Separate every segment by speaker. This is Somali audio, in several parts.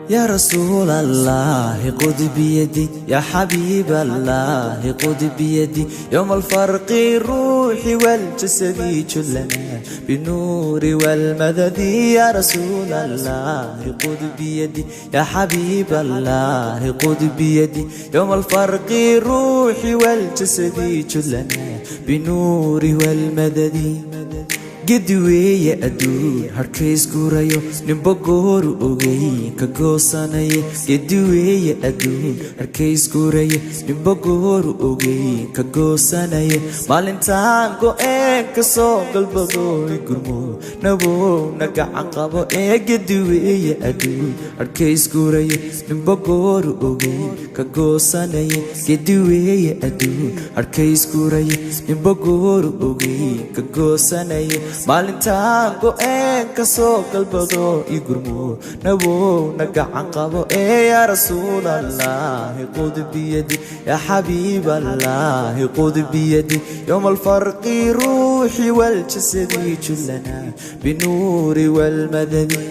Speaker 1: يا رسول الله خذ بيدي، يا حبيب الله خذ بيدي، يوم الفرق الروح والجسد جلنا بالنور والمدد. يا رسول الله خذ بيدي، يا حبيب الله خذ بيدي، يوم الفرق الروح والجسد جلنا بالنور والمدد. Gedi weeye adduun harkays gurayo, ninba gooru ogey ka goosanaye. Gedi weeye adduun harkays gurayo, ninba gooru ogey ka goosanaye. Maalintaan go'een kasoo galbadooy gurmo, nabow na gacan qabo. Ee gedi weeye adduun harkays gurayo, ninba gooru ogey ka goosanaye. Gedi weeye adduun harkays gurayo, ninba gooru ogey ka goosanaye. Maalintaan go'een kasoo galbado i gurmo, nabow na gacan qabo. Ee yaa rasuulallahi qud biyadi, yaa xabiiballahi qud biyadi, yowma alfarqi ruuxi waljasadi jullana binuuri walmadadi.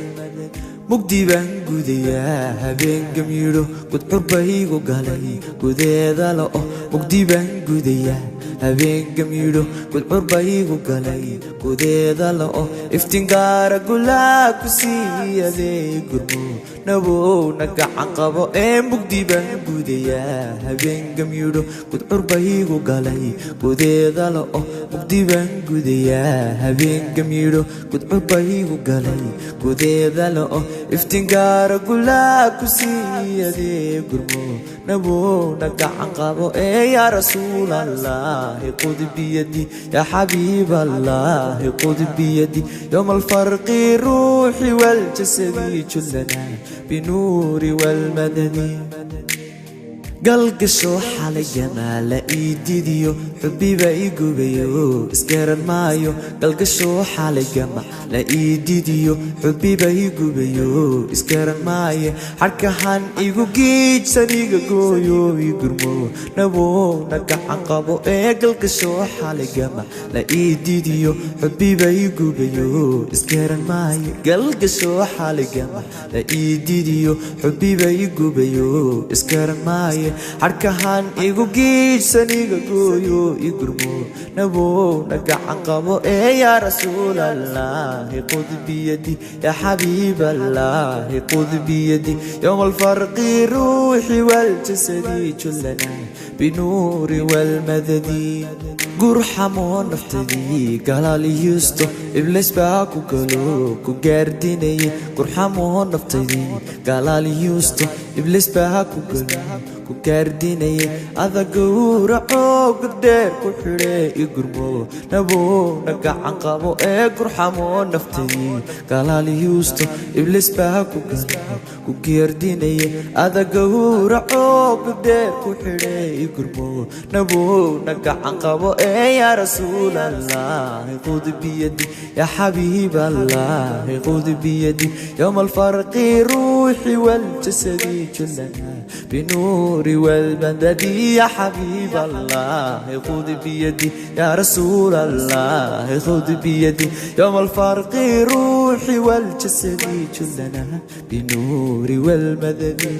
Speaker 1: Mugdi baan gudayaa habeen gamyidho, gudcur baygu galay gudeeda la'o. Mugdi baan gudayaa habeen gamyidho, gudcur baygu galay gudeeda la'o. Iftiin gaara gulaa ku siiyadee gurmo, nabow na gacan qabo. Ee mugdi baan gudayaa habeen gamyidho, gudcur baygu galay gudeeda la'o. Mugdi baan gudayaa habeen gamyidho, gudcur baygu galay gudeeda la'o. Iftiin gaara gulaa ku siiyadee gurmo, nabow na gacan qabo. Ee yaa rasuulallahi qud biyadi, yaa xabiiballahi qud biyadi, yowma alfarqi ruuxi waljasadi jullana binuuri walmadadi. Galgasho xalay jamaala ii didiyo, xubbiba ii gubayo isgaran maayo. Galgasho xalay gamaala ii didiyo, xubbiba ii gubayo isgaran maayo. Xarkahan igu giijsan iga gooyo ii gurmo, nabow na gacan qabo. Ee galgasho xalay gamaala ii didiyo, xubbiba ii gubayo isgaran maayo. Galgasho xalay gamaala ii didiyo, xubbiba ii gubayo isgaran maayo. Xarkahan igu giijsan iga gooyo i gurmo, nabow na gacan qabo. Ee yaa rasuulallahi qud biyadi, yaa xabiiballahi qud biyadi, yowma alfarqi ruuxi waljasadi jullana binuuri walmadadi. Gurxamoo naftadii galaaliyusto, ibliis baa ku galo ku gaardinayay. Gurxamoo naftadii galaaliyusto, ibliis baa ku galo ku gaardinayay. Adagowracoo gurdheer ku xidhe i gurmo, nabow na gacan qabo. Ee gurxamoo naftadii galaaliyusto, ibliis baa ku galo ku gaardinayay. Adagowracoo gurdheer ku xidhe i gurmo, nabow na gacan qabo. Ee yaa rasuulallahi qud biyadi, yaa xabiiballahi qud biyadi, yowma alfarqi ruuxi waljasadi jullana binuuri walmadadi. Ya xabiiballahi khud biyadi, ya rasuulallahi khud biyadi, yowma alfarqi ruuxi waljasadi jullana binuuri walmadadi.